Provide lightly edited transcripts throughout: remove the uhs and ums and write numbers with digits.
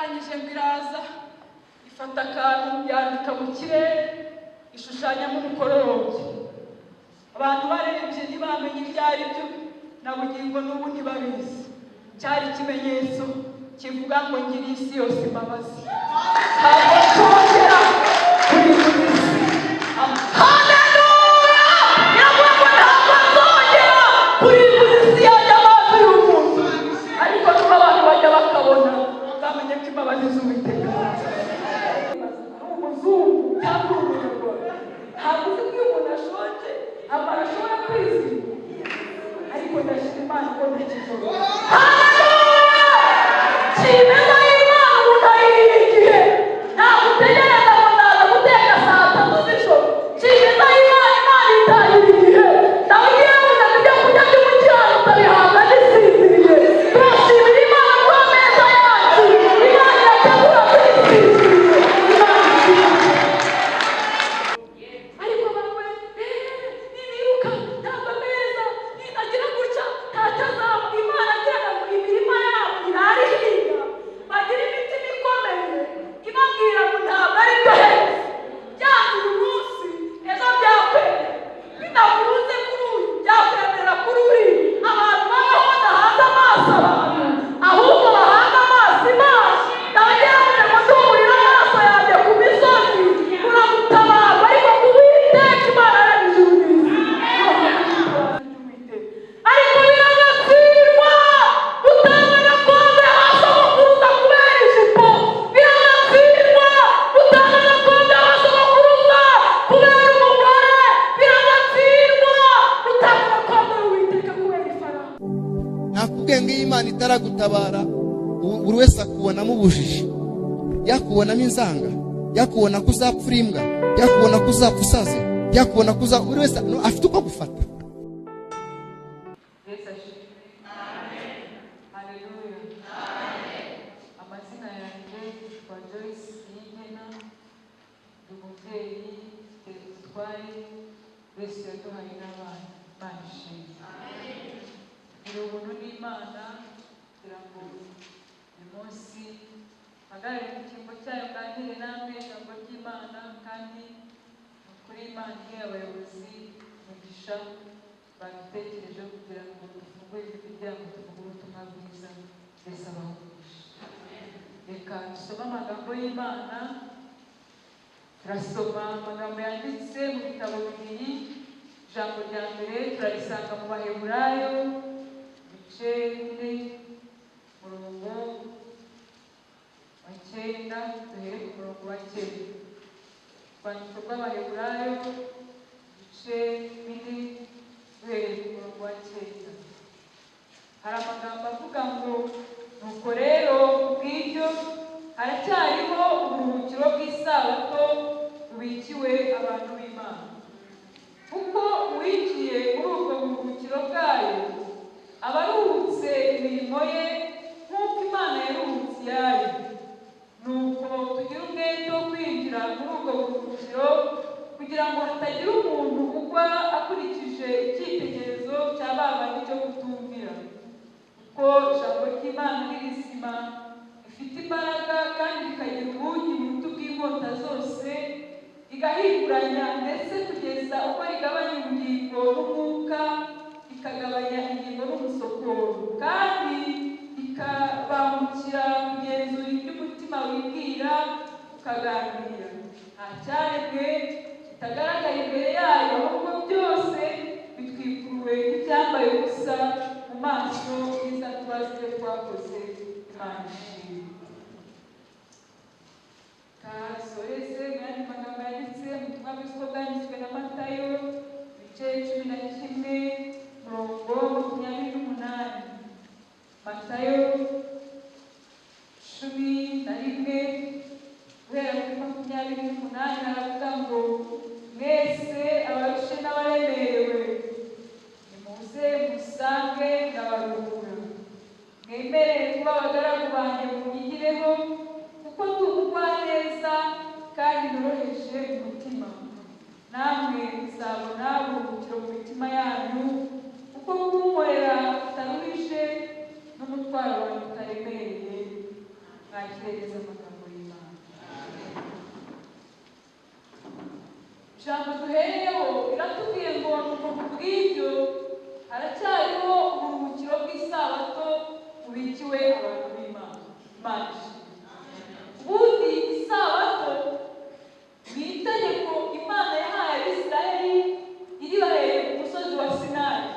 Irangije ngo iraza ifata akantu yandika mu kirere, ishushanyamo umukororombya. Abantu barebye ntibamenye ibyo ari byo, na bugingo n'ubu ntibabizi. Cyari ikimenyetso kivuga ngo ngiriye isi yose imbabazi, ntabwo nzongera kurimbura isi. Haleluya! Iravuga ngo ntabwo nzongera kurimbura isi yanjye amazi y'umwuzure. Ariko nubwo abantu bajya bakabona, bamenye ko imbabazi z'Uwiteka ari umuzungu cyangwa uri umunyarwanda. Ntabwo uzi ko iyo umuntu ashonje amara ashobora kwizima, ariko ndashima Imana ko ntakijoro. Haleluya! Kimeza y'Imana umuntu ayiriha igihe. Ntabwo utegereza ngo ndaza guteka saa 3 z'ijoro. Kimeza y'Imana, Imana itahira igihe. Dawidi yavuze ngo ibyo kurya by'umukiranutsi abihabwa gisinziriye. Turashimira Imana ko ameza yacu Imana irategura tugisinziriye. Imana ishimwe. Ariko bamwe nibiruka ntabwo ameza ninagira gutya ntacyo azaba. Imana agira ngo imirima yabo irare ihinga, bagira imitima ikomeye ibabwira ngo ntabwo ari byo heza. Byanze uyu munsi, ejo byakwemera. Bidakunze kuri uyu, byakwemera kuri uriya. Abantu babaho badahanze amaso abantu, ahubwo bahanga amaso Imana. Dawidi yavuze ngo ndumurira amaso yanjye ku misozi, uragutabarwa ariko ku Uwiteka Imana yaremye ijuru n'isi. Ariko biragatsindwa gutanga agakombe ba sogokuruza kubera ijipo. Biragatsindwa gutanga agakombe ba sogokuruza kubera umugore. Biragatsindwa gutanga agakombe w'Uwiteka kubera ifaranga. Nakubwiye ngo iyo Imana itaragutabara, buri wese akubonamo ubujiji, yakubonamo inzanga, yakubona ko uzapfa uri imbwa, yakubona ko uzapfa usaze, yakubona ko uza, buri wese no, afite uko agufata. Yesu ashimwe! Haleluya! Amazina yanjye yitwa Joyce Niyigena, ndi umubyeyi, mfite umutware wese yaduhaye n'abana. Imana ishimwe! Ngira ubuntu n'Imana kugira ngo uyu munsi mpagarare mu cyimbo cyayo, nganire namwe ijambo ry'Imana. Kandi ni ukuri Imana ihe abayobozi umugisha badutekerejeho kugira ngo dufungure imiryango, tuvuge ubutumwa bwiza. Mbese abaho umugisha. Reka dusome amagambo y'Imana. Turasoma amagambo yanditse mu bitabo bibiri. Ijambo rya mbere turarisanga mu Baheburayo, ibice 4, umurongo wa 9. Duhere ku murongo wa 9. Urwandiko rw'Abaheburayo, ibice 4, duhereye ku murongo wa 9, hari amagambo avuga ngo: "Nuko rero kubw'ibyo haracyariho uburuhukiro bw'isabato bubikiwe abantu b'Imana, kuko uwinjiye muri ubwo buruhukiro bwayo aba aruhutse imirimo ye nk'uko Imana yaruhutse iyayo. Nuko tugire umwete wo kwinjira muri ubwo buruhukiro, kugira ngo hatagira umuntu ugwa akurikije icyitegererezo cya ba bandi cyo kutumvira. Kuko ijambo ry'Imana ni rizima, rifite imbaraga kandi rikagira ubugi buruta ubw'inkota zose, rigahinguranya ndetse kugeza uko rigabanya ubugingo n'umwuka, rikagabanya ingingo n'umusokoro, kandi rikabangukira kugenzura ibyo umutima wibwira ukagambirira. Nta cyaremwe kitagaragara imbere yayo, ahubwo byose bitwikuruwe nk'ibyambaye ubusa mu maso y'izatubaza ibyo twakoze." Imana ishimwe! Kasoreze mu yandi magambo yanditse mu butumwa bwiza uko bwanditswe na Matayo, ibice 11, murongo 28. Matayo 11, guhera kuri 28, haravuga ngo: "Mwese abarushe n'abaremerewe, nimuze musange, ndabaruhura. Mwemerere kuba abagaragu banjye, munyigireho, kuko ndi umugwaneza kandi noroheje umutima, namwe muzabona uburuhukiro mu mitima yanyu, kuko kunkorera kutaruhije n'umutwaro wanjye utaremereye." Mwakire neza. Ijambo duhereyeho riratubwiye ngo nuko kubw'ibyo haracyariho uburuhukiro bw'isabato bubikiwe abantu b'Imana. Imana ishimwe. Ubundi isabato ni itegeko Imana yahaye Abisirayeli iribahereye ku musozi wa Sinayi.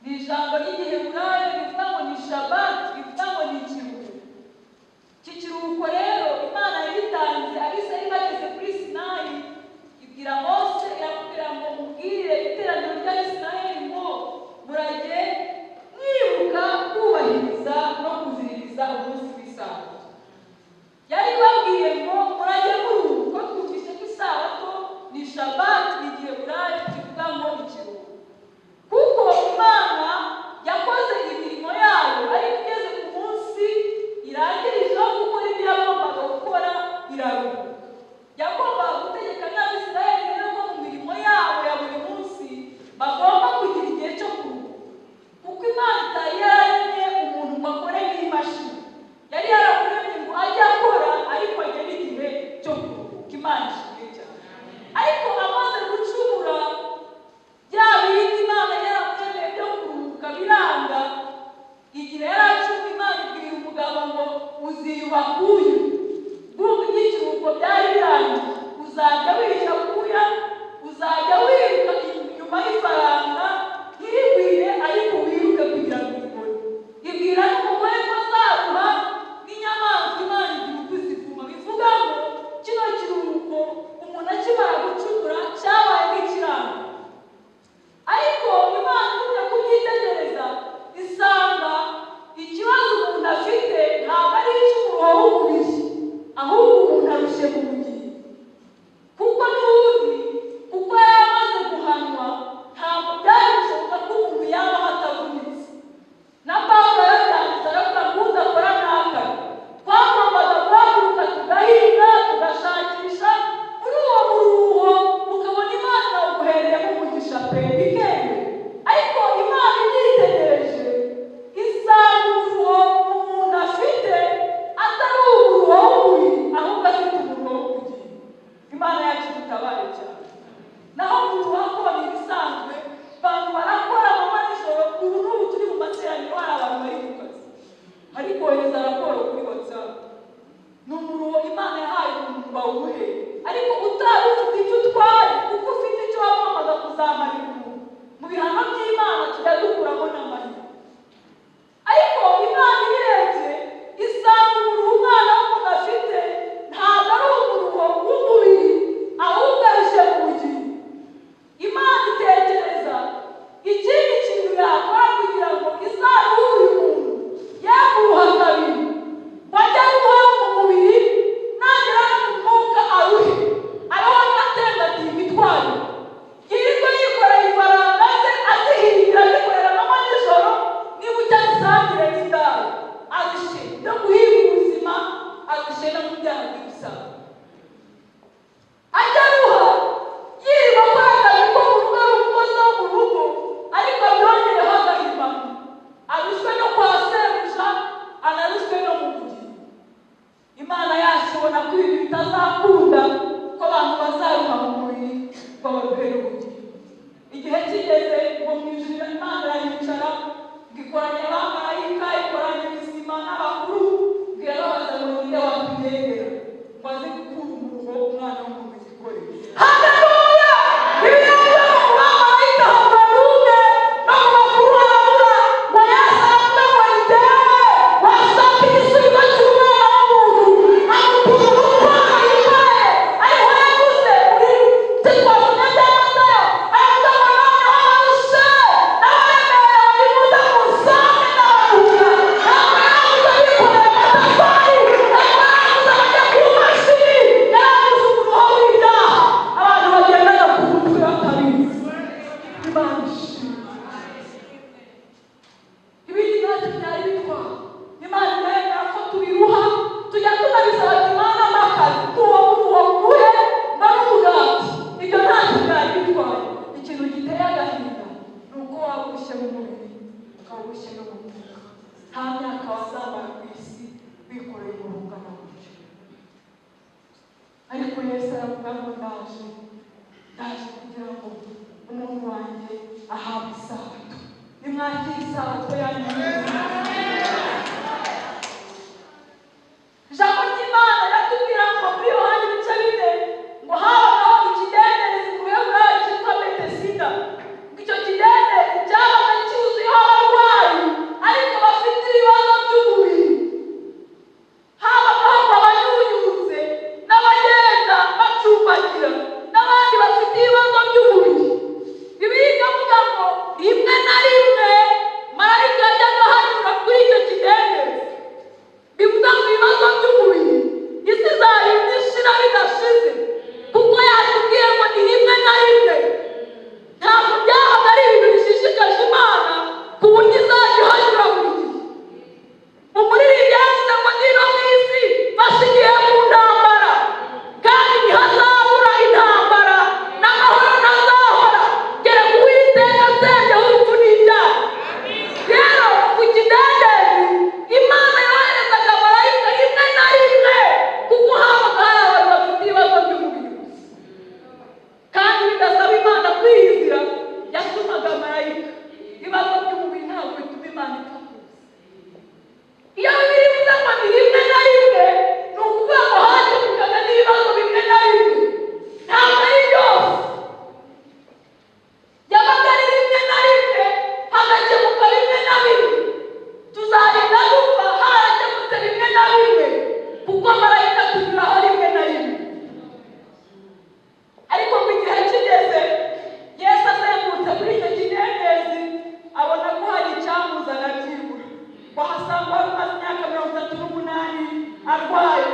Ni ijambo ry'Igiheburayo rivuga ngo ni Shabati, rivuga ngo ni ikiruhuko. Iki kiruhuko rero Imana yagitanze Abisirayeli bageze kuri Sinayi, ibwira Mose, iramubwira ngo mubwire iteraniro ry'Abisirayeli ngo murajye mwibuka kubahiriza no kuziririza umunsi w'isabato. Yari babwiye ngo murajye muruhuka, twumvise ko isabato ni Shabati, ni Igiheburayo kivuga ngo ikiruhuko. Kuko Imana yakoze imirimo yayo, ariko igeze ku munsi irangirijeho gukora ibyo yagombaga gukora, iraruhuka. Yagombaga gutegeka n'Abisirayeli rero ko mu mirimo yabo ya buri munsi bagomba kugira igihe cyo kuruhuka, kuko Imana itari yararemye umuntu ngo akore nk'imashini. Yari yaramuremye ngo ajye akora, ariko agere igihe cyo kuruhuka. Imana ishimwe cyane. Ariko amaze gucumura, bya bindi Imana yaramuremeye byo kuruhuka biranga. Igihe yari acumye, Imana ibwira umugabo ngo uziyuha kuyu. Bwumva iby'ikiruhuko byari birangiye, uzajya wihisha kuya, uzajya wiruka inyuma y'ifaranga ntirigwire, ariko wiruke kugira ngo ubibone. Ibwira n'umugore ko azaruha n'inyamaswa, Imana igira uko izivuma. Bivuga ngo kino kiruhuko umuntu akimara gucumura cyabaye nk'ikirango. Ariko Imana igumya kubyitegereza, isanga ikibazo umuntu afite ntabwo ari icy'umuruho w'umubiri, ahubwo umuntu arushye mu bugingo. Kuko n'ubundi kuko yari amaze guhanwa, ntabwo byari bishoboka ko umuntu yabaho atavunitse. Na Pawulo yarabyanditse, aravuga ngo udakora ntakabe. Twagombaga guhaguruka tugahinga, tugashakisha muri uwo muruho, ukabona Imana irawuguhereyemo umugisha pe, bikemera. Ariko Imana ibyitegereje isanga umuruho umuntu afite atari umuruho w'umubiri, ahubwo afite umuruho w'ubugingo. Imana yacu dutabare cyane. Naho kuruha ko ni ibisanzwe, abantu barakora amanywa nijoro. Ubu n'ubu turi mu materaniro, hari abantu bari ku kazi, hari kohereza raporo kuri WhatsApp. Ni umuruho Imana yahaye umuntu ngo awuhe, ariko utari ufite icyo utwaye, kuko ufite icyo wagombaga kuzamarira umuntu. Mu bihano by'Imana tujya dukuramo n'amarira. Ariko Imana ibirebye isanga umuruho umwana w'umuntu afite ntabwo ari umuruho w'umubiri, ahubwo arushye mu bugingo. Imana itekereza ikindi kintu yakora kugira ngo izaruhure uyu muntu, yakuruha kabiri, ngo ajye aruha mu mubiri, nagera no mu mwuka aruhe, abeho atengatiye imitwaro, yirirwa yikoreye ifaranga ze, azihingira, azikorera amanywa nijoro, niba ujya gusangire n'indaya, arushe no guhiga ubuzima, arushe no mu byaha by'ubusambo. Ajya aruha yirirwa akora akazi ko mu rugo, ari umukozi wo mu rugo, ariko abyongereho agahimano, arushwe no kwa sebuja, anarushwe no mu bugingo. Imana yacu ibona ko ibi bitazakunda, ko abantu bazaruha mu mubiri ngo baruhe n'ubugingo. Igihe kigeze ngo mu ijuru Imana irayicara, ngo ikoranya abamarayika, ikoranya ibizima n'abakuru, ngo irababaza ngo ninde watugendera ngo aze gukura umuruho umwana w'umuntu yikoreye. Haleluya! Bibiliya ivuga ngo mu bamarayika habura n'umwe, no mu bakuru harabura, ngo Yesu aravuga ngo ni jyewe washaka igisubizo cy'umwana w'umuntu, amutuma umutwaro yikoreye. Ariho yavuze muri icyo twasomye bya Matayo, aravuga ngo noneho abarushe n'abaremerewe nimuze munsange ndabaruhura. Ntabwo yaravuze abikoreye amatafari, ntabwo yaravuze abajya ku mashini, yaravuze umuruho w'ibyaha abantu bagendaga ku mutwe batabizi. Imana ishimwe. Ibindi ntacyo byari bitwara, Imana iremera ko tubiruha, tujya tunabisaba ati Imana amakazi tuwo muruho muruhe mba n'umugati. Ibyo ntacyo byari bitwaye. Ikintu giteye agahinda ni uko waba urushye mu mubiri, ukaba urushye no mu mwuka. Nta myaka wazamara ku isi wikoreye umuruho ungana gutyo. Ariko Yesu aravuga ngo ndaje. Ndaje kugira ngo umuntu wanjye ahabwe isabato. Nimwakire isabato yanyu. Ijambo ry'Imana riratubwira ngo muri Yohani ibice 4 ngo habagaho ikidendezi ku Baheburayo cyitwa Betesida. Ngo icyo kidendezi cyabaga cyuzuyeho abarwayi ariko bafite ibibazo by'umubiri. Habagaho ngo abanyunyutse n'abagenda bacumbagira n'abandi bafite ibibazo by'umubiri. Bibiliya ikavuga ngo rimwe na rimwe marayika yajyaga ahanyura kuri icyo kidendezi. Bivuga ngo ibibazo by'umubiri isi izarinda ishira bidashize, kuko yatubwiye ngo ni rimwe na rimwe. Ntabwo byabaga ari ibintu bishishikaje Imana ku buryo izajya ihanyura buri gihe. Umuririmbyi yavuze ngo niba mu isi mfashe igihe mu ntambara, kandi ntihazabura intambara, n'amahoro ntazahora, kereka Uwiteka atsembyeho urupfu n'ibyaha. Rero ku kidendezi Imana yoherezaga marayika rimwe na rimwe, kuko habaga hari abantu bafite ibibazo by'umubiri gusa, kandi bidasaba Imana kwiyizira, yatumaga marayika. Ibibazo by'umubiri ntabwo bituma Imana ipfa kuza. Iyo Bibiliya ivuze ngo ni rimwe na rimwe, ni ukuvuga ngo hakemukaga n'ibibazo bimwe na rimwe, ntabwo ari byose. Yabaga ari rimwe na rimwe, hagakemuka bimwe na bimwe. Tuzarinda dupfa harakemutse bimwe na bimwe, kuko marayika tunyuraho rimwe na rimwe. Ariko ngo igihe kigeze, Yesu azengurutse kuri icyo kidendezi, abona ko hari icyamuzana byibura. Wahasanga wari umaze imyaka 38 arwaye,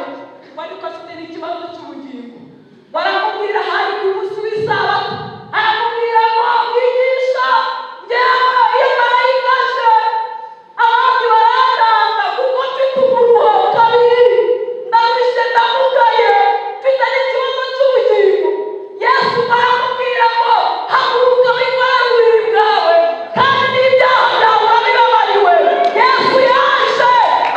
ariko afite n'ikibazo cy'ubugingo. Baramubwira, hari ku munsi w'isabato, aramubwira ngo: "Mwigisha, njyewe iyo marayika aje abandi barandanga, kuko mfite umuruho kabiri, ndarushye, ndamugaye, mfite n'ikibazo cy'ubugingo." Yesu aramubwira ngo: "Haguruka wikorere uburiri bwawe, kandi n'ibyaha byawe urabibabariwe." Yesu yaje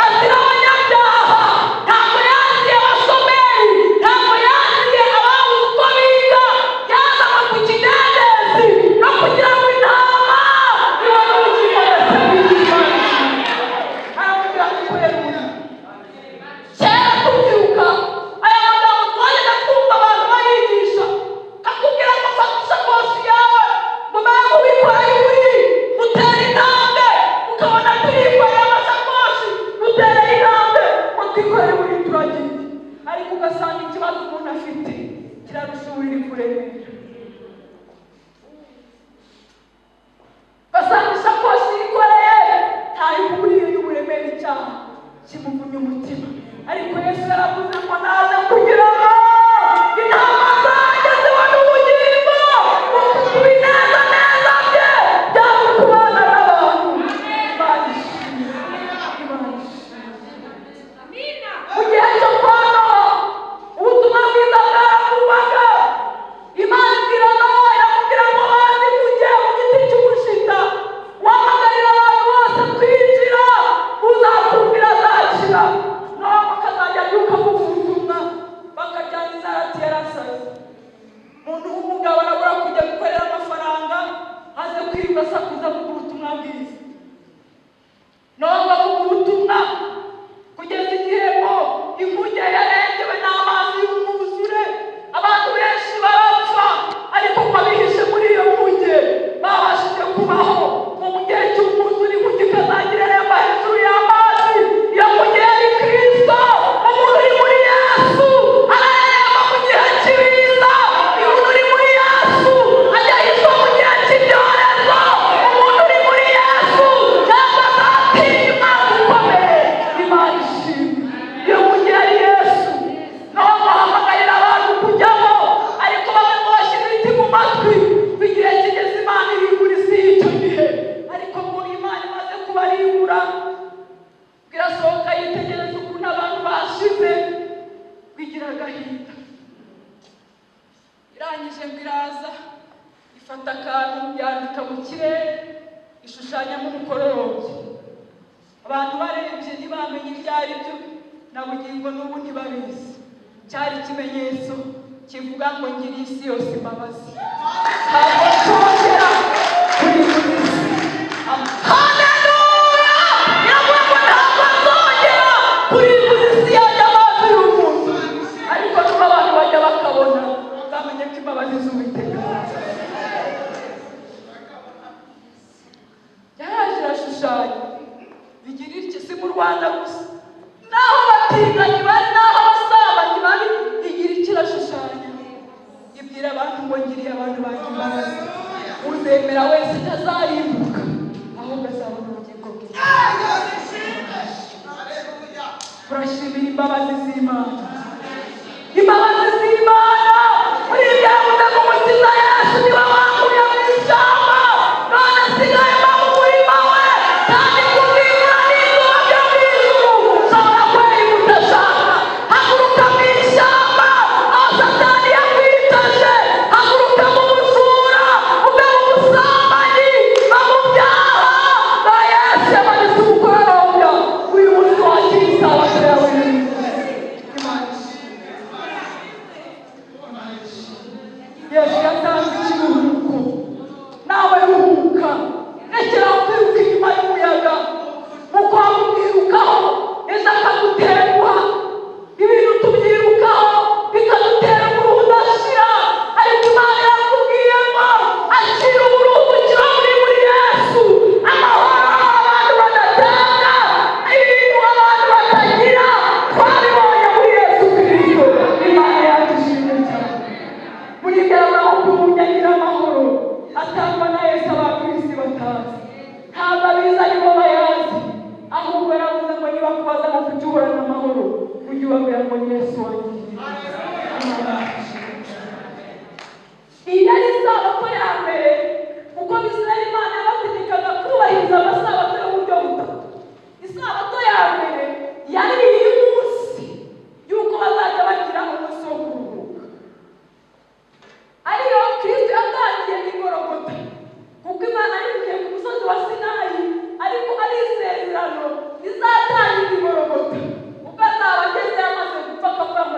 azira abanyabyaha, ntabwo yaziye abashomeri, ntabwo yaziye ababuze uko biga. Yazanywe ku kidendezi no kugira ngo intama ibone ubugingo ndetse n'Imana. Aramubwira ngo ikorere uburiri. Kera tubyiruka, aya magambo twajyaga twumva abantu bayigisha, kakubwira ngo fata isakoshi yawe, ngo mbere nk'uwikoreye uburiri, utere intambwe. Ukabona turikoreye amasakoshi, dutere intambwe ngo twikorere uburiri, turagiye. Ariko ugasanga ikibazo umuntu afite kirarusha uburiri kuremera. Ugasanga isakoshi yikoreye ntayo ihuriye n'uburemere, icyaha kimuvunnye umutima. Ariko Yesu yaravuze ngo naze kugira ngo intama zanjye zibone ubugingo. Mu bineza neza bye byaba ukubana n'abantu. Imana ishimwe, Imana ishimwe. Mu gihe cyo kwa Nowa, ubutumwa bwiza bwaravugwaga. Imana ibwira Nowa, iramubwira ngo bazi kujya mu giti cy'umushita, wahamagarira abantu bose kwinjira, uzakumvira azakira. Nowa akazajya abyuka avuga ubutumwa, bakajyana inzara ati yarasaze. Umuntu w'umugabo arabura kujya gukorera amafaranga, aze kwirirwa asakuza avuga ubutumwa bwiza. Nowa avuga ubutumwa kugeza igihe ngo inkuge yarengewe n'amazi y'umwuzure, abantu benshi barapfa, ariko ngo abihishe muri iyo nkuge babashije kubaho. Ngo mu gihe cy'umwuzure inkuge ikazagira iremba hejuru y'amazi. Iyo nkuge yari Kristo. Umuntu uri muri Yesu araremba mu gihe cy'ibiza. Umuntu uri muri Yesu ajya ahishwa mu gihe cy'ibyorezo. Umuntu uri muri Yesu ntabwo azatinya umwaka ukomeye. Imana ishimwe. Iyo nkuge yari Yesu. Naho guhamagarira abantu kujyamo, ariko bamwe ngo bashyira ibiti mu matwi. Igihe kigeze Imana iribura isi y'icyo gihe. Ariko ngo Imana imaze kubaribura, irasohoka yitegereza ukuntu abantu bashize, bigira agahinda. Irangije ngo iraza ifata akantu yandika mu kirere, ishushanyamo umukororombya. Abantu barebye ntibamenye ibyo ari byo, na bugingo n'ubu ntibabizi. Cyari ikimenyetso Kivuga ngo ngiriye isi yose imbabazi, ntabwo nshobora kurimbura isi. Haleluya! Iravuga ngo ntabwo nzongera kurimbura isi yanjye amazi y'umuntu. Ariko nubwo abantu bajya bakabona, bamenye ko imbabazi z'Uwiteka yaraje irashushanya bigira ityo. Si mu Rwanda gusa, naho abatinganyi bari, naho abasambanyi bari, igira icyo irashushanya, ibwira abantu ngo ngiriye abantu banjye imbabazi, uzemera wese ntazarimbuka, ahubwo azabona ubugingo bwe. Turashimira imbabazi z'Imana, imbabazi z'Imana. Muri ibyavuze ngo Umukiza Yesu niwe wankuye mu ishyamba, none asigaye mba mu murima we, kandi kubw'imvura n'izuba byo mu ijuru nshobora kwera imbuto ashaka. Haguruka mu ishyamba aho Satani yakwicaje, haguruka mu bujura, uve mu busambanyi, va mu byaha. Na Yesu yamanitse umukororombya. Uyu munsi wakira isabato yawe. Imana ishimwe. Yesu yatanze ikiruhuko, nawe ruhuka, rekera kwiruka inyuma y'umuyaga. Muko umwirukaho, ejo akagutenguha. Ibintu tubyirukaho bikadutera umuruhu udashira, ariko Imana irakubwiye ngo akira uburuhukiro muri Yesu. Amahoro abantu badatanga, ibintu abantu batagira, twabibonye muri Yesu Kirisito. Imana yacu ishimwe cyane. Muri amahoro agira amahoro atangwa na Yesu, abantu b'isi batazi, ntabwo abizi, aribo bayazi. Ahubwo yaravuze ngo niba kubaza ngo kuki uhorana amahoro, ujye ubabwira ngo ni Yesu wangiriye. Imana yacu ishimwe cyane. Iyi yari isabato ya mbere, kuko Abisirayeli Imana yabategekaga kubahiriza amasabato y'uburyo butatu. Isabato ya mbere yari iy'umunsi y'uko bazajya bagira umunsi wo kuruhuka, ariyo Kristo yatangiye i Gorogota, kuko Imana yivugiye ku musozi wa Sinayi, ariko ari isezerano rizatangira i Gorogota, ubwo azaba ageze yamaze gupfa, akavuga ngo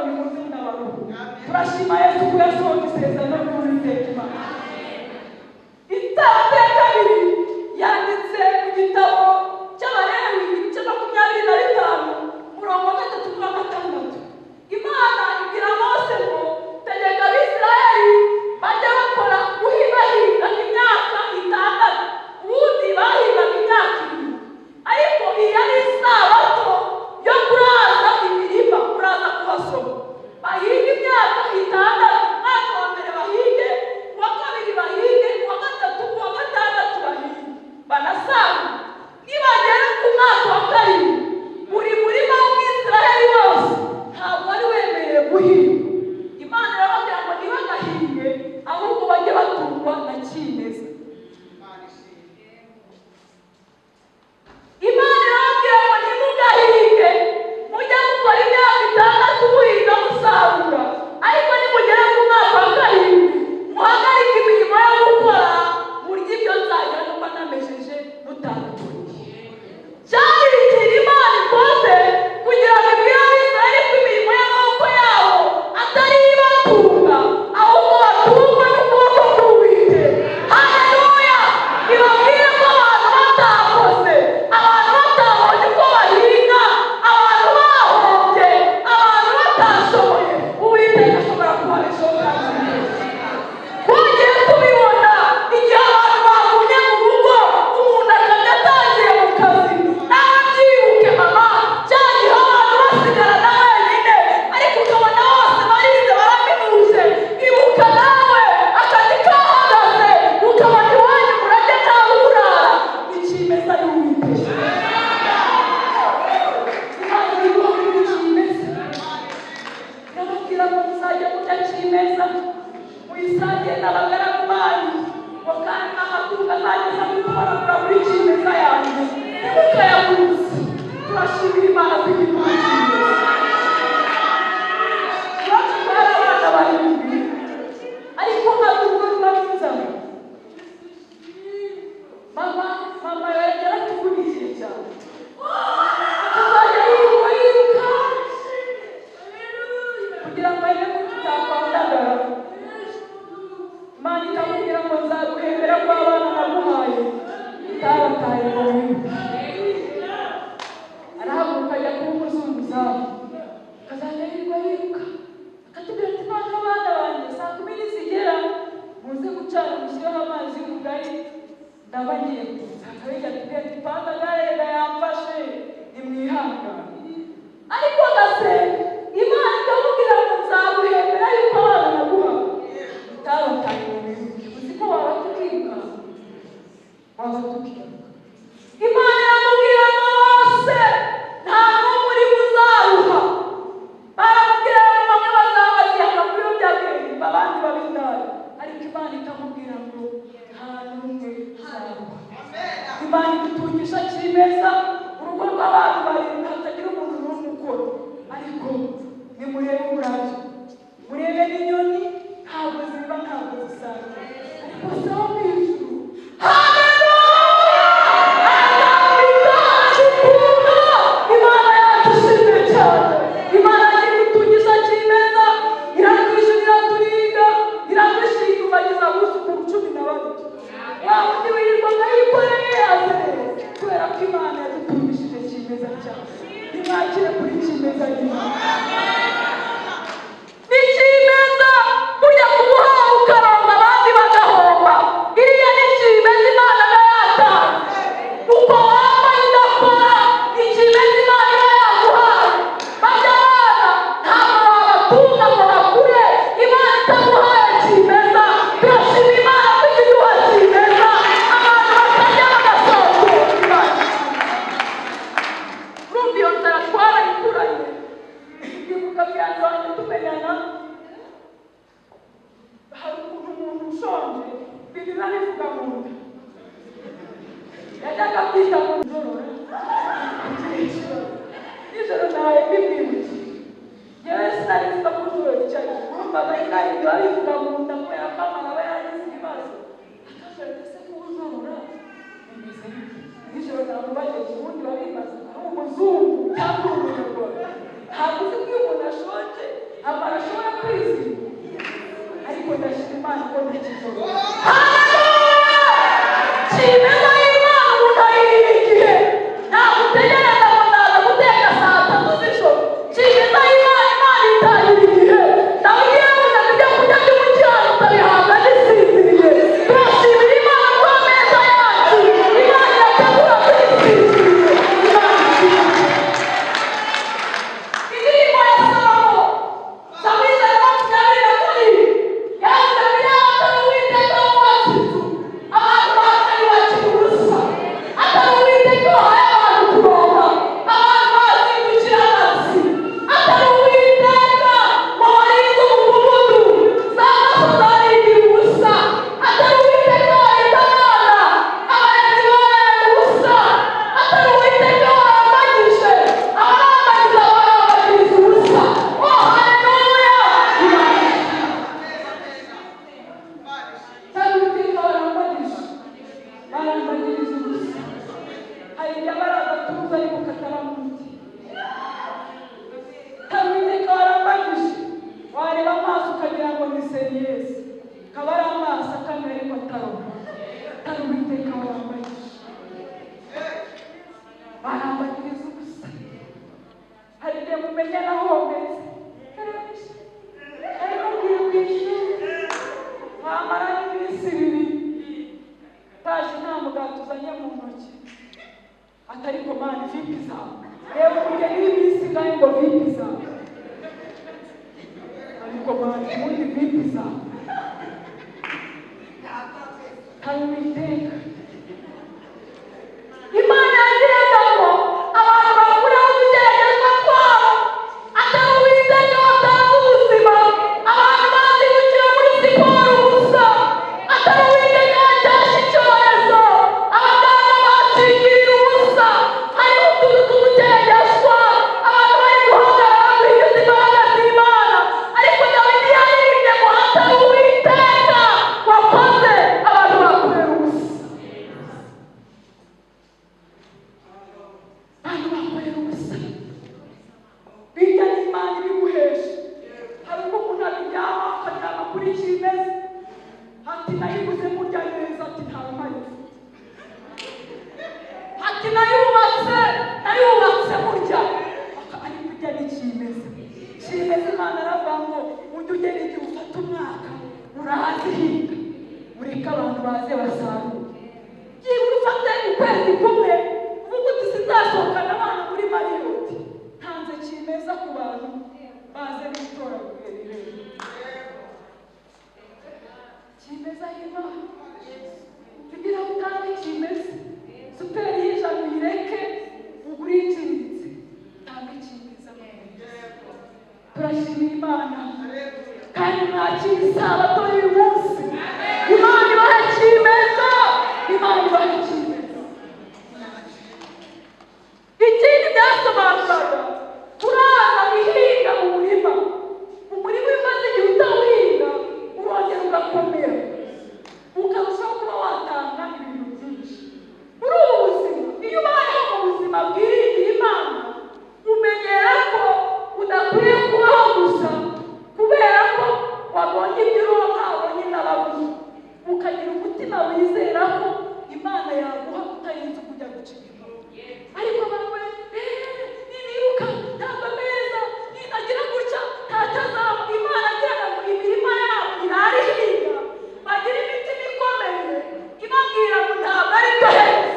na rimwe babivuga mu nda kubera ko amara aba yaragize ibibazo akambwira ati ese kuba uzorora bimeze bite nijoro ntabwo bageze ubundi babimaze ari umuzungu cyangwa uri umunyarwanda ntabwo uzi ko iyo umuntu ashonje amara ashobora kwizima ariko ndashima Imana ko ntakijoro. Haleluya! Kimeza y'Imana umuntu ayiriha igihe ntabwo utegereza ngo ndaza guteka saa 3 z'ijoro. Kimeza y'Imana, Imana itahira igihe. Dawidi yaravuze ati ibyo kurya by'umukiranutsi abihabwa agisinziriye. Turashimira Imana ko ameza yacu Imana irategura tugisinziriye. Imana ishimwe. Indirimbo ya Salomo, Zaburi 122, yaravuze ngo iyaba atari Uwiteka wubatse inzu, abantu bakayubakira ubusa. Atari Uwiteka wahaye abantu kuronka, abantu bazindukira amatsi. Atari Uwiteka wabarinze umudugudu, za maso zarindira ubusa. Atari Uwiteka warinze abana, abarezi barara ubusa. Atari Uwiteka warambagije, abarambagiza barambagiriza ubusa. Oh, haleluya! Atari Uwiteka warambagije, barambagiriza ubusa. Hari igihe aba ari agatuza ariko kataramuti. Atari Uwiteka warambagije, wareba amaso ukagira ngo ni sérieux, akaba ari amaso akamera ariko ataroma. Atari Uwiteka warambagije, barambagiriza ubusa. Hari igihe mumenya nahometse ariko ngiye ku ishuri, mwamara n'iminsi 2 utaje nta mugati uzanye mu ntoki, atari ko mani vipi zawe, reba umugeni w'iminsi ingahe ngo vipi zawe, ariko mani ubundi vipi zawe. Hari Uwiteka Imana yagiraga ngo abantu bakureho utugeragezwa twabo. Atari Uwiteka watanze ubuzima, abantu bazindukira muri siporo ubusa. Atari Uwiteka wacyashe icyorezo, abaganga bakingirira ubusa. Hariho utuntu tw'utugeragezwa abantu bari guhagarara binyuze imbaraga z'Imana. Ariko Dawidi yaririmbye ngo atari Uwiteka wakoze, abantu bakorera ubusa, abantu bakorera ubusa. Bijya n'Imana ibiguhesha. Hari ubwo umuntu abiryama akaryama kuri kimeza, ati nayiguze murya neza, ati nta ruhare mfite, ati nayubatse nayubatse murya, ariko ujya n'ikimeza kimeza. Imana aravuga ngo ujye ugera igihe ufata umwaka urahazihinga, ureke abantu baze basarure. Byibura ufate ukwezi kumwe uvuga uti sinzasohokana abana muri Marriott, ntanze kimeza ku bantu baze bitoragure bibere kimeza y'Imana. Tugira ngo utange kimeza, super y'ijana uyireke ugure iciriritse, utange kimeza. Turashimira Imana kandi mwakira isabato y'uyu munsi. Imana ibahe kimeza, Imana ibahe kimeza. Ikindi byasobanuraga, turaza ihinga mu murima. Umurima iyo umaze igihe utawuhinga urongera ugakomera, ukarushaho kuba watanga ibintu byinshi. Muri ubu buzima, iyo ubayeho mu buzima bwiringiye Imana, umenyera ko udakwiye kubaho gusa kubera ko wabonye ibyo uronka, wabonye n'abaguha, ukagira umutima wizera ko Imana yaguha utarinze kujya guca inyuma. Ariko abantu niniruka ntabwo ameza ninagira gutya ntacyo azaba. Imana agira ngo imirima yabo irare ihinga, bagira imitima ikomeye ibabwira ngo ntabwo ari byo heza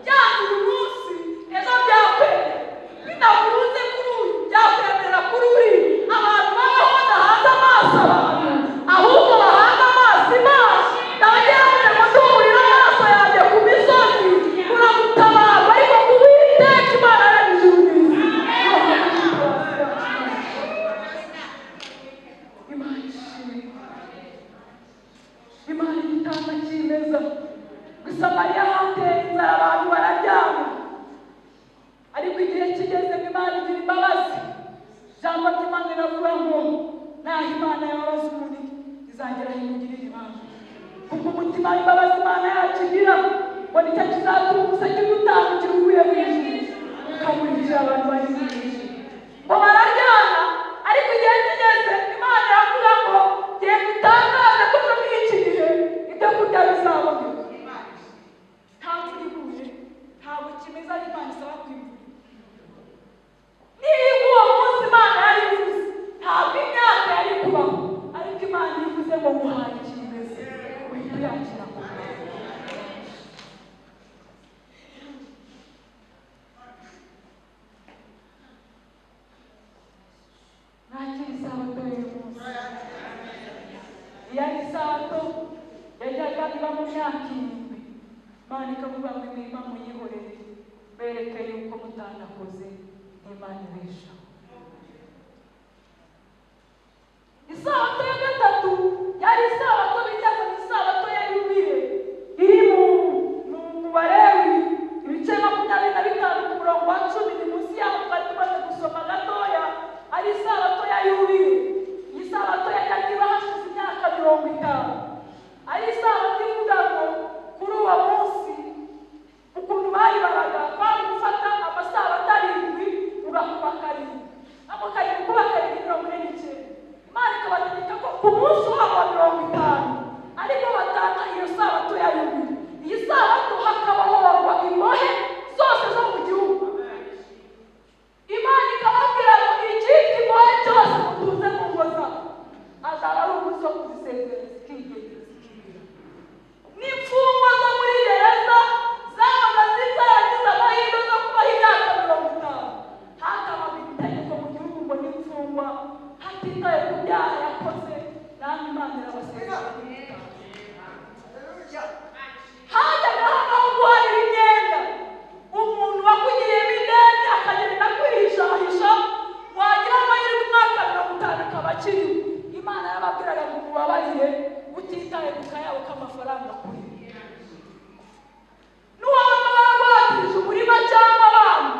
byanze uyu munsi, ejo byakwemera, bidakunze kuri uyu byakwemerera kuri uriya. Abantu babaho badahanze amaso abantu, ahubwo bahanga amaso Imana. Ndagira ngo ndumurire amaso yanjye ku misozi, uragutabarwa ariko ku Uwiteka Imana yaremye ijuru n'isi. Imana ishimwe. Imana igitanda kimeza. Gusa Mariya hateye inzara, abantu bararyama, ariko igihe kigeze ngo Imana igira imbabazi. Ijambo ry'Imana riravuga ngo naho Imana yababaza umuntu Izagera imugirire ibanga, kuko umutima w'imbabazi Imana yacu igira ngo nicyo kizatuma umuseke ugutandukira uvuye mu ijuru ukamurikira abantu bari mu ijuru. Ngo bararyana, ariko igihe kigeze Imana iravuga ngo genda utangaze ko muri iki gihe ibyo kurya bizaboneka. Nta mvura iguye, ntabwo kimeze aho Imana isaba kwimvura. Niba uwo munsi Imana yari ivuze, ntabwo imyaka yari kubaho, ariko Imana ivuze ngo nguhaye ikimeze, uhita uyakira. Mwakira isabato y'uyu munsi. Iyo ari isabato yajyaga iba mu myaka 7, Imana ikavuga ngo imirima muyihorere, bereke yuko mutanakoze, n'Imana ibeshaho. Isabato ya gatatu yari isabato bita ngo ni isabato ya yubile, iri mu Balewi ibice 25 ku murongo wa 10, ni munsi yaho twari tumaze gusoma gatoya. Ari isabato ya yubile. Iyi sabato yajyaga iba hashize imyaka 50. Ari isabato ivuga ngo kuri uwo munsi ukuntu bayibaraga kwari gufata amasabato 7 ugakuba 7, ako 7 kuba 7 49. Imana ikabategeka ko ku munsi wabo wa 50 ariko batanga iyo sabato ya yubile. Iyi sabato hakabohorwa imbohe zose zo mu gihugu. Imana ikababwira ngo icyitwa imbohe cyose mutunze mu ngo zabo azaba ari umunsi wo kuzisezerera zikigendera zikibira. N'imfungwa zo muri gereza zabaga zitaragize amahirwe zo kubaho imyaka 50, hakabaga itegeko mu gihugu ngo n'imfungwa hatitaye ku byaha yakoze, namwe Imana irabasezerera. Hajyaga habaho guharira imyenda. Umuntu wakugiriyemo ideni akagenda kwihishahisha, wagira amahirwe umwaka 50 akaba akiriho. Imana yarababwiraga ngo mubabarire utitaye ku kayabo k'amafaranga kuri. N'uwabaga waragwatirije umurima cyangwa abana,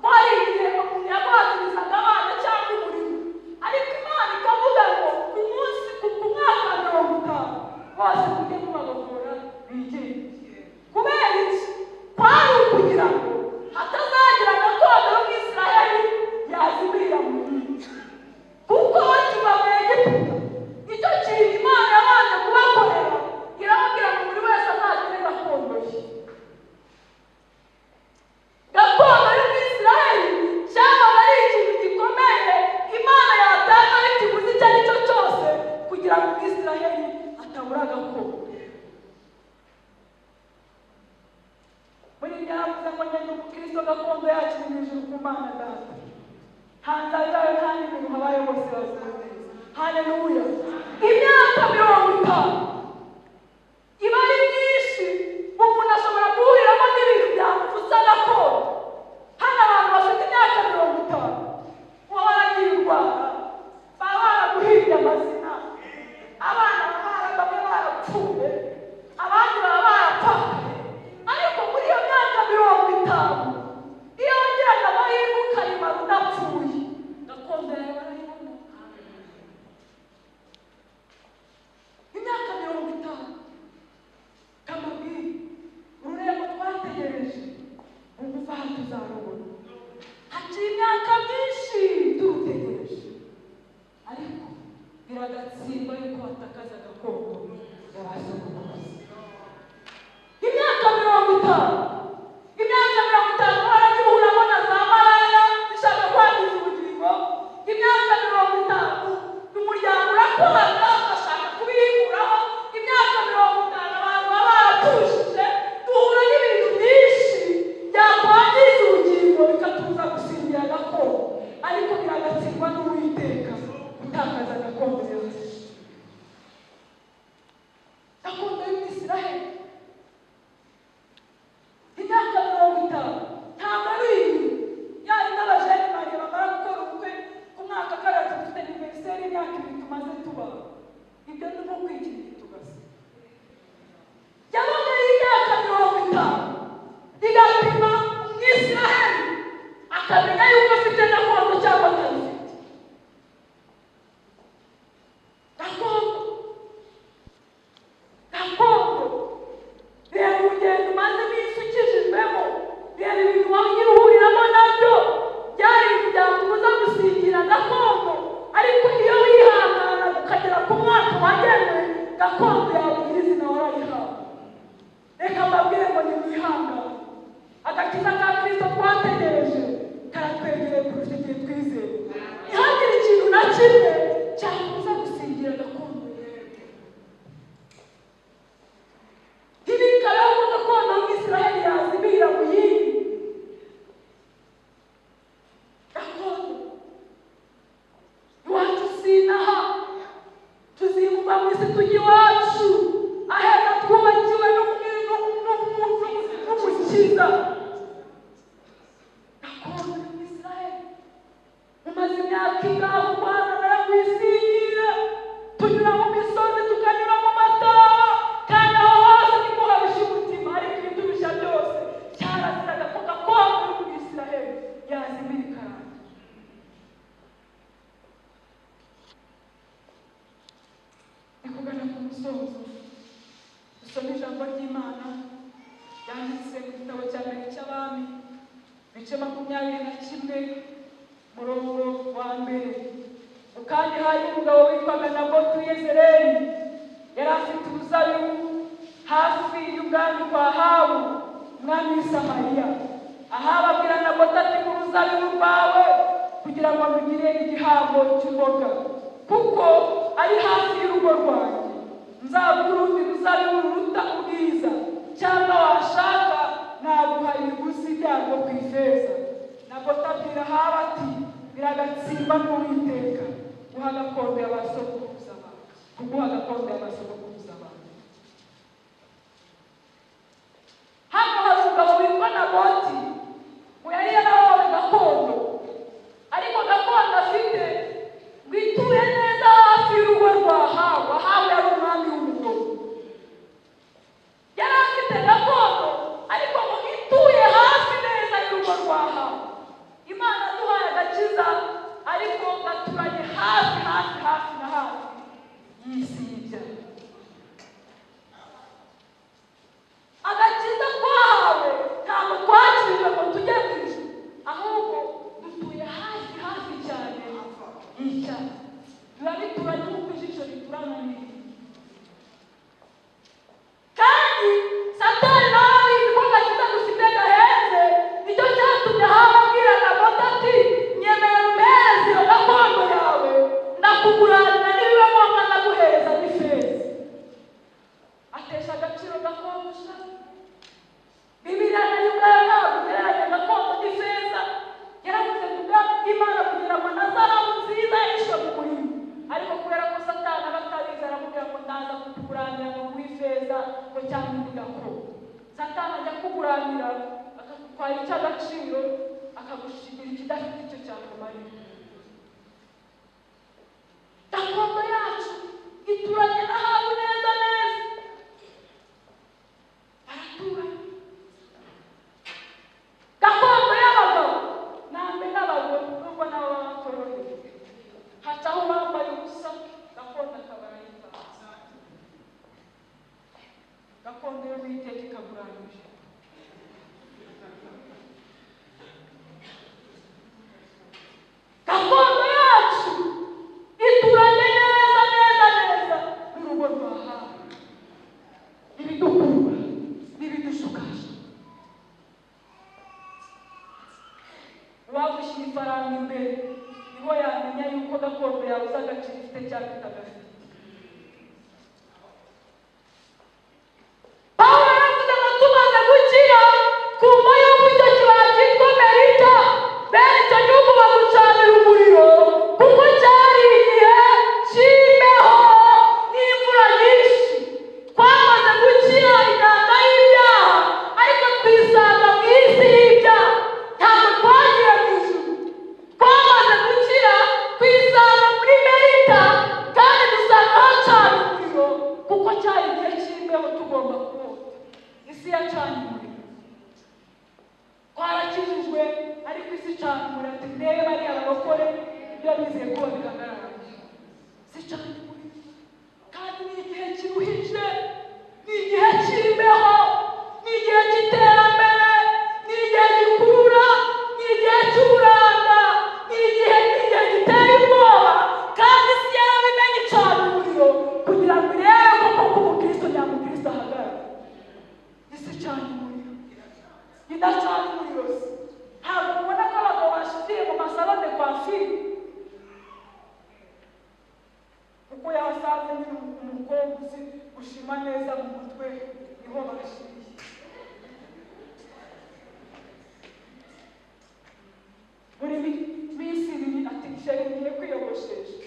ko hari igihe umuntu yagwatirizaga abana cyangwa umurima, ariko Imana ikavuga ngo ku munsi ku mwaka 50 bose mujye mubagogora bigenge. Kubera iki? Kwari ukugira ngo hatazagira gakondo y'Umwisirayeli yazimira mu bindi, kuko bakiva mu Egiputa icyo kintu Imana yabanje kubakorera, irababwira ngo buri wese azagire gakondo ye. Gakondo y'Umwisirayeli cyabaga ari ikintu gikomeye Imana yatanga n'ikiguzi icyo ari cyo cyose kugira ngo Umwisirayeli atabura gakondo. Muri byaravuze ngo ngende umukristo gakondo yacu ni mu ijuru ku Mana Data. Hanze yayo nta n'ibintu habaye bose bazaboneza. Haleluya. Imyaka 50 iba ari myinshi, umuntu ashobora guhuriramo n'ibintu byamupfutsa gakondo. Hano abantu bafite imyaka 50 uba waragiye urwara, baba baraguhimbye amazina, abana baba bamwe barapfuye, abandi baba barapfakaye. Ariko muri iyo myaka 50 iyo wagiraga amahirwe ukayimara udapfuye, gakondo yawe barayibona. Imyaka isi tujya iwacu ahera twubakiwe n'umukiza. Gakondo ni Israheli. Umaze imyaka ingahe urwana naragwisingira, tunyura mu misozi, tukanyura mu mataba, kandi aho hose niko habisha umutima. Ariko ibiturusha byose, cyaraziraga ko gakondo yo muri Israheli yazimira ikarangira. Ni kugana ku musozo. Dusome ijambo ry'Imana ryanditse mu gitabo cya mbere cy'Abami, ibice 21, murongo wa 1. Kandi hari umugabo witwaga Naboti w'i Yezereli, yari afite uruzabibu hafi y'ubwami kwa Ahabu umwami w'i Samariya. Ahabu abwira Naboti ati: "Mu ruzabibu rwawe kugira ngo ndugire igihango cy'imboga, kuko ari hafi y'urugo rwanjye. Nzaguha urundi ruzabibu ruruta ubwiza, cyangwa washaka naguha ibiguzi byarwo ku ifeza." Naboti abwira Ahabu ati: "Biragatsimba n'Uwiteka guha gakondo y'abasogokuruza bawe, kuguha gakondo y'abasogokuruza bawe." Hano hari umugabo witwa Naboti ngo yari yarahawe gakondo, ariko gakondo afite ngo ituye neza hafi y'urugo rwa Ahabu. Ahabu yari umwami w'umugabo, yari afite gakondo ariko ngo ituye hafi neza y'urugo rwa Ahabu. Imana duhaye agakiza, ariko gaturanye hafi hafi hafi na hafi y'isi y'ibyaha. Agakiza twahawe ntabwo twakiriwe ngo tujye mu ijuru, ahubwo dutuye hafi hafi cyane y'icyaha, biba bituranye nk'uko ijisho riturana n'irindi. Kandi Satani nawe abizi ko agakiza dufite gahenze. Nicyo cyatumye Ahabu abwira Naboti ati: "Nyemerera umpereze iyo gakondo yawe, ndakuguranira, nibiba ngombwa ndaguhereza n'ifeza." Atesha agaciro gakondo. Sha, Bibiliya nayo ubwayo ntabwo igereranya gakondo n'ifeza. Yaravuze ngo ubwami bw'Imana kugira ngo na zahabu nziza yahishwe mu murima. Ariko kubera ko Satani aba atabizi, aramubwira ngo: "Ndaza kukuguranira ngo nguhe ifeza ngo cyangwa indi gakondo." Satani ajya kuguranira akagutwara icy'agaciro, akagushigira ikidafite icyo cyakumarira. Gakondo yacu ituranye n'Ahabu neza neza, baraturanye. Gakondo y'abagabo nambe n'abagore, nubwo nabo baba batorohewe, hacaho bambaye ubusa, gakondo akaba arayitanze. Gakondo y'Uwiteka ikaguranije. Gakondo yacu ituranye neza neza neza n'urugo rwa Ahabu. Ibidukurura n'ibidushukasha, uwagushyira ifaranga imbere niho yamenya yuko gakondo yawe uzi agaciro ifite cyangwa itagafite. Pawulo yaravuze ngo tumaze gukira, kumva yuko icyo kibaya cyitwa Merita, bene icyo gihugu baducanira umuriro, kuko cyari igihe cy'imbeho n'imvura nyinshi. Twamaze gukira inanga y'ibyaha, ariko twisanga mu isi y'ibyaha. Ntabwo twagiye mu ijuru. Twamaze gukira, twisanga muri Merita, kandi dusanga hacana umuriro, kuko cyari igihe cy'imbeho, tugomba kuwota. Isi yacanye umuriro. Twarakijijwe, ariko isi icana umuriro, ati: "Ndebe bariya barokore ibyo bizeye ko babihagarara." Isi icana umuriro, kandi ni igihe kiruhije, ni igihe cy'imbeho, ni igihe cy'iterambere, ni igihe gikurura, ni igihe cy'uburanga, ni igihe giteye ubwoba. Kandi isi yarabimenye, icana umuriro kugira ngo irebe koko ko umukristo nyamukristo ahagarara. Isi icana umuriro. Idacana umuriro se, ntabwo mubona ko abagabo bashiziye mu ma salon de coiffure, kuko yahasanze nyine umukobwa uzi gushima neza mu mutwe, niho bashiriye. Buri minsi 2 ati: "Chéri, ngiye kwiyogoshesha."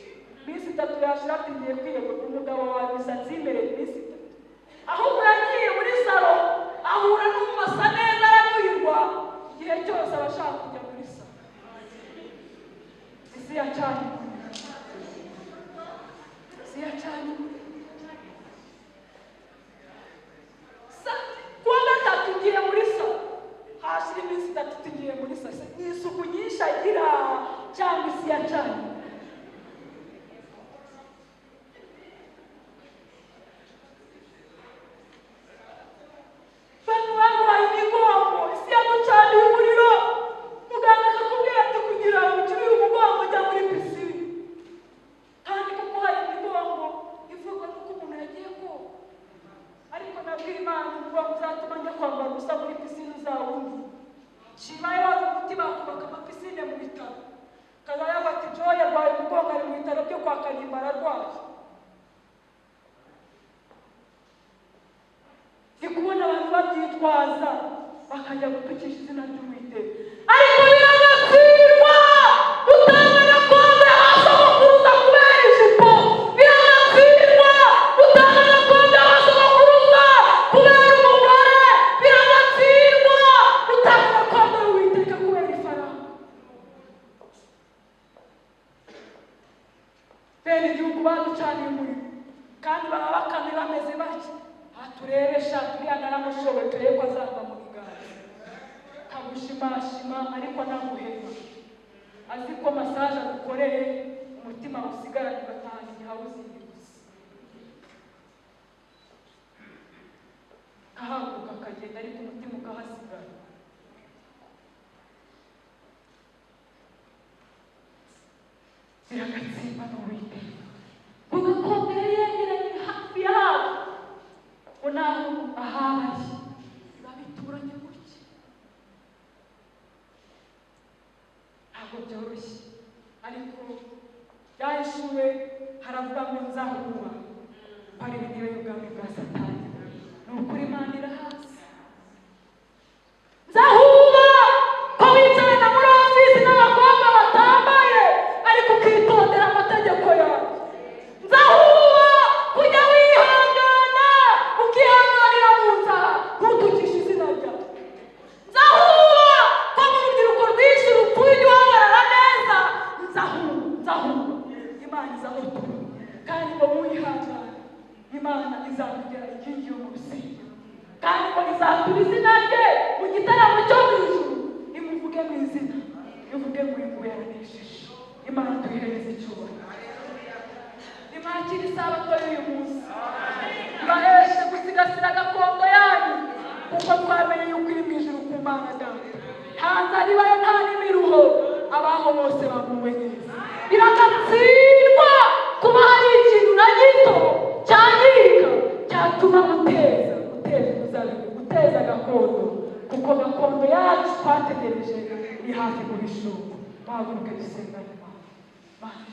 Iminsi Iminsi 3 yashira ati ngiye kwiyogosha. Umugabo wawe imisatsi y'imbere iminsi 3, ahubwo yagiye muri salon ahura n'umumasa neza aranyuhirwa. Igihe cyose aba ashaka kujya muri salon. Isi yacanye umuriro, isi yacanye umuriro. Kuwa gatatu ugiye muri salon, hashira iminsi 3 tugiye muri salon. Ni isuku nyinshi agira cyangwa isi yacanye? Bamwe barwaye imigongo, isi yaducaniye umuriro. Muganga akakubwira ati kugira ngo ukire uyu mugongo jya muri pisine. Kandi kuko hari imigongo ivurwa n'uko umuntu yagiye koga, ariko nabwiye Imana, umugongo uzatuma njya kwambara ubusa muri pisine uzawundi. Shimayo wari umuti, bakubaka amapisine mu bitaro, kazaya bati Joy arwaye umugongo, ari mu bitaro byo kwa Kanimba ararwaye. Ndi kubona abantu babyitwaza bakajya gutukisha izina ry'Uwiteka, ariko biragatsindwa gutanga gakondo ya ba sogokuruza kubera ijipo. Biragatsindwa gutanga gakondo ya ba sogokuruza kubera umugore. Biragatsindwa gutanga gakondo y'Uwiteka kubera ifaranga. Bene igihugu baducaniye umuriro, kandi baba bakamye bameze batya. Aha turebe sha, turiya naramushoboye, turebe ko azava mu biganza. Kagushimashima ariko ntaguhema, azi ko massage agukoreye umutima usigaranye ugatahana igihawuzingi gusa, kahaguruka akagenda ariko umutima ukahasigara. Biragatsimba n'Uwiteka ngo gakondo yari yegeranye hafi ya hafi, ngo naho ahabaye biba bituranye gutya. Ntabwo byoroshye, ariko byahishuwe haravuga ngo nzahuba ko ari intebe y'ubwami bwa Satani. Ni ukuri Imana irahazi. Nzahuba ko wicarana muri ofisi n'abakobwa batambaye ariko ukitondera amategeko yawe. Nzahuba kujya wihangana, ukihanganira mu nzara, ntutukishe izina ryawe. Nzahuba ko mu rubyiruko rwinshi rupfuye ujya uhagarara neza. Nzahuba, nzahuba. Imana izahutura, kandi ngo wihangane Imana izakugera inkingi yo mu rusengero, kandi ngo izatura izina rye mu gitaramo cyo mu ijuru. Imuvuge mu izina, ivuge ngo uyu nguyu yaranesheje. Imana tuyihereze icyubahiro. Nimwakire isabato y'uyu munsi, ibaheshe gusigasira gakondo yanyu, kuko twamenye yuko iri mu ijuru ku Mana Data. Nta nzara ibayo, nta n'imiruho, abaho bose baguwe neza. Biragatsindwa kuba hari ikintu na gito cyangirika cyatuma guteza umuzabibu, guteza gakondo, kuko gakondo yacu twategereje iri hafi guhishurwa. Bahaguruke dusengane Imana. Mana.